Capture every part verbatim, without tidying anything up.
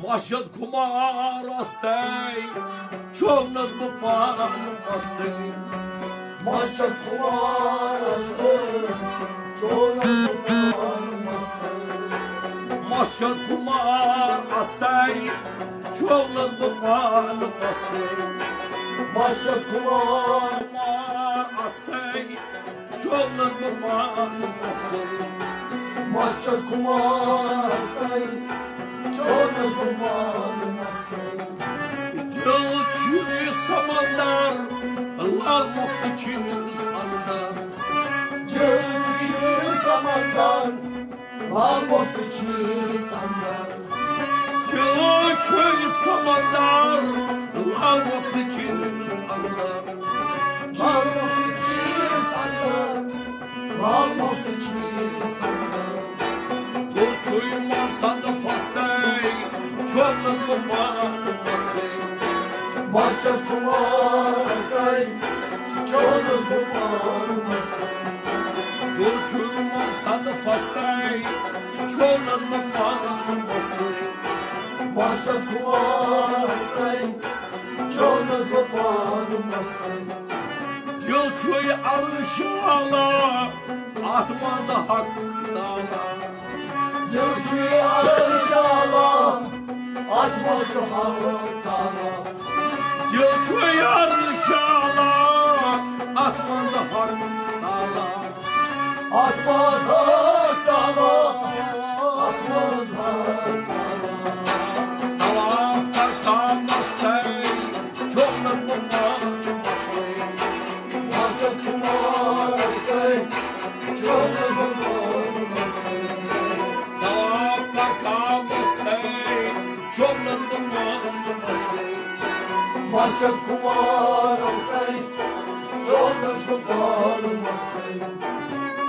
ارشد کمار استائی، چونس بہ پان مستائی۔ ماشد کمار استائی، چونس بہ پان مستائی۔ ماشد کمار استائی، چونس بہ پان مستائی۔ ماشد کمار استائی، چونس بہ پان مستائی۔ ماشد کمار استائی، چونس بہ پان مستائی۔ دل چھ سمندر، لال مفت چھ سمندر۔ دل چھ سمندر، لال مفت چھ سمندر۔ دل چھ سمندر، لال مفت چھ سمندر۔ لال مفت چھ سمندر، لال مفت چھ سمندر۔ دل چھ مقصد فستائی، چونس بہ پان مستائی۔ ماشد کمار استائی، چونس بہ پان مستائی۔ دل چھ مقصد فستائی، چونس بہ پان مستائی۔ ماشد کمار استائی، چونس بہ پان مستائی۔ دل چھ عرش اعلیٰ، اتھ منز حق تعالیٰ۔ دل چھ عرش اعلیٰ، اتھ منز چھ حق تعالیٰ۔ دل چھ عرش اعلیٰ، اتھ منز حق تعالیٰ۔ اتھ منز حق تعالیٰ، اتھ منز حق تعالیٰ۔ طواف کرتا مستائی، چونس بہ پان مستائی۔ ماشد کمار استائی، چونس بہ پان مستائی۔ طواف کرتا مستائی، چونس بہ پان مستائی۔ ماشد کمار استائی، چونس بہ پان مستائی۔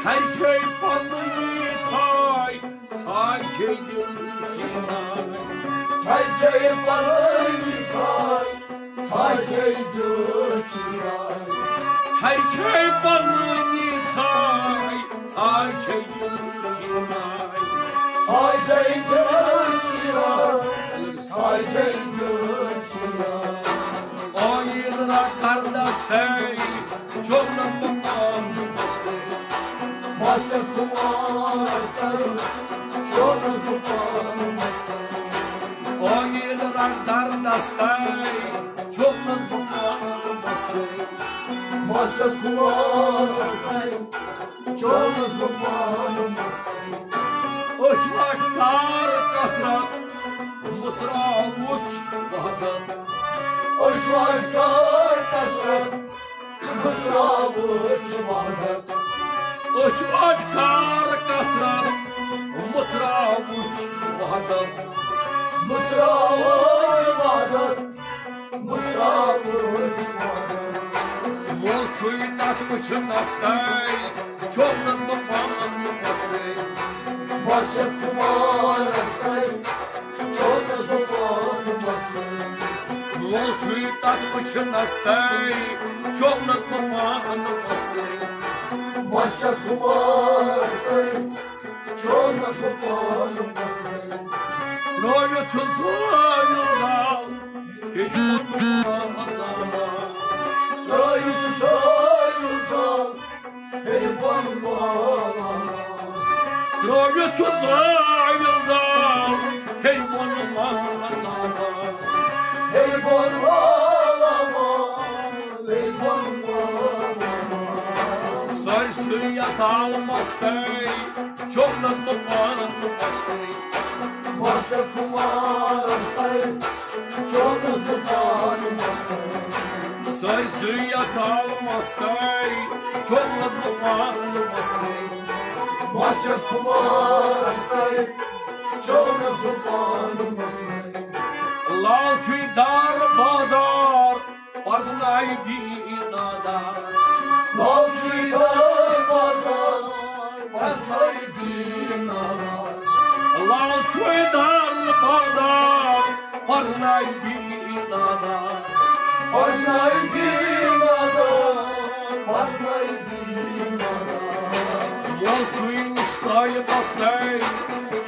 تھے چھے پننی ژھاے، ژھاے چھے دل چیناے۔ تھے چھے پننی ژھاے، ژھاے چھے دل چیناے۔ تھے چھے پننی ژھاے، ژھاے چھے دل چیناے۔ ژھاے چھے دل چیناے، ژھاے چھے دل چیناے۔ آیین را کردس ہے، چونس بہ پان مستائی۔ ماشد کمار استائی، چونس بہ پان مستائی۔ آیین را کردس ہے، چونس بہ پان مستائی۔ ماشد کمار استائی، چونس بہ پان مستائی۔ أچھ وٹ کار کثرت، مصرا وچھ وحدت۔ أچھ وٹ کار کثرت، مصرا وچھ وحدت۔ أچھ وٹ کار کثرت، مصرا وچھ وحدت۔ مصرا وچھ وحدت، مصرا وچھ وحدت۔ مول چھُے تتھ وٕچھنس تام، چونس بہ پان مستائی۔ ماشد کمار استائی، چونس بہ پان مستائی۔ مول چھُے تتھ وٕچھنس تام، چونس بہ پان مستائی۔ ماشد کمار استائی، چونس بہ پان مستائی۔ ترٲوِتھ چھُ زٲوِل زال، ہیٚچھ پنُن مال۔ ترٲوِتھ چھُ زٲوِل زال، ہیٚچھ پنُن مال۔ ترٲوِتھ چھُ زٲوِل زال، ہیٚچھ پنُن مال۔ ہیٚچھ پنُن مال، ہیٚچھ پنُن مال۔ سٲرسٕے یتھ عالمس تام، چونس بہ پان مستائی۔ ماشد کمار استائی، چونس بہ پان مستائی۔ سٲرسٕے یتھ عالمس تام، چونس بہ پان مستائی۔ ماشد کمار استائی، چونس بہ پان مستائی۔ لال چھُے دار بازار، پرزناوِ دیٖن دار۔ لال چھُے دار بازار، پرزناوِ دیٖن دار۔ لال چھُے دار بازار، پرزناوِ دیٖن دار۔ پرزناوِ دیٖن دار، پرزناوِ دیٖن دار۔ مول چھُے وٕچھ طالبس تام،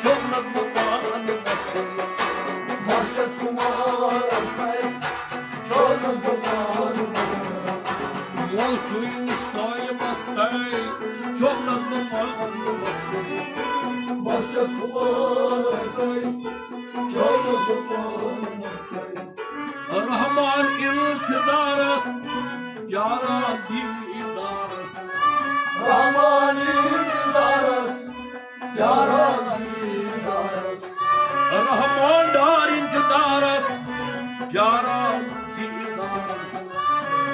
چونس بہ پان مستائی۔ تَے، چومنَس بہٕ پانہٕ مَستَے۔ مَس چھَس خُمارَس تَے، چومنَس بہٕ پانہٕ مَستَے۔ رحمان اِنتظارَس، پیاران دیٖدارَس۔ رحمان اِنتظارَس، پیاران دیٖدارَس۔ رحمان ڈار اِنتظارَس، پیاران دیٖدارَس۔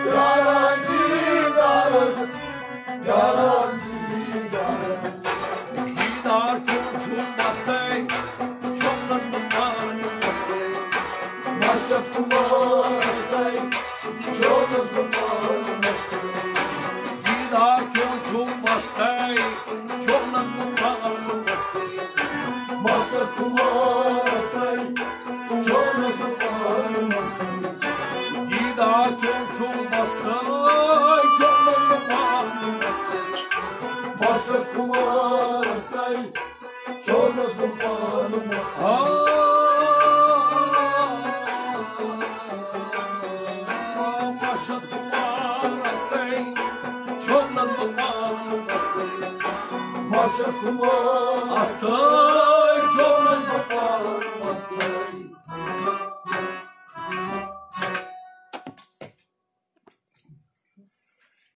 پیاران دیٖدارَس، پیاران دیٖدارَس۔ دیٖدار چون چھُم مَستَے، چومنَس بہٕ پانہٕ مَستَے۔ مَس چھَس خُمارَس تَے، چومنَس بہٕ پانہٕ مَستَے۔ دیٖدار چون چھُم مَستَے، چومنَس بہٕ پانہٕ مَستَے۔ مَس چھَس خُمارَس تَے، چومنَس بہٕ پانہٕ مَستَے۔ دیٖدار چون چھُم مَستَے، چومنَس بہٕ پانہٕ مَستَے۔ مَس چھَس خُمارَس تَے، چومنَس بہٕ پانہٕ مَستَے۔ آ، مَس چھَس خُمارَس تَے، چومنَس بہٕ پانہٕ مَستَے۔ مَس چھَس خُمارَس تَے، چومنَس بہٕ پانہٕ مَستَے۔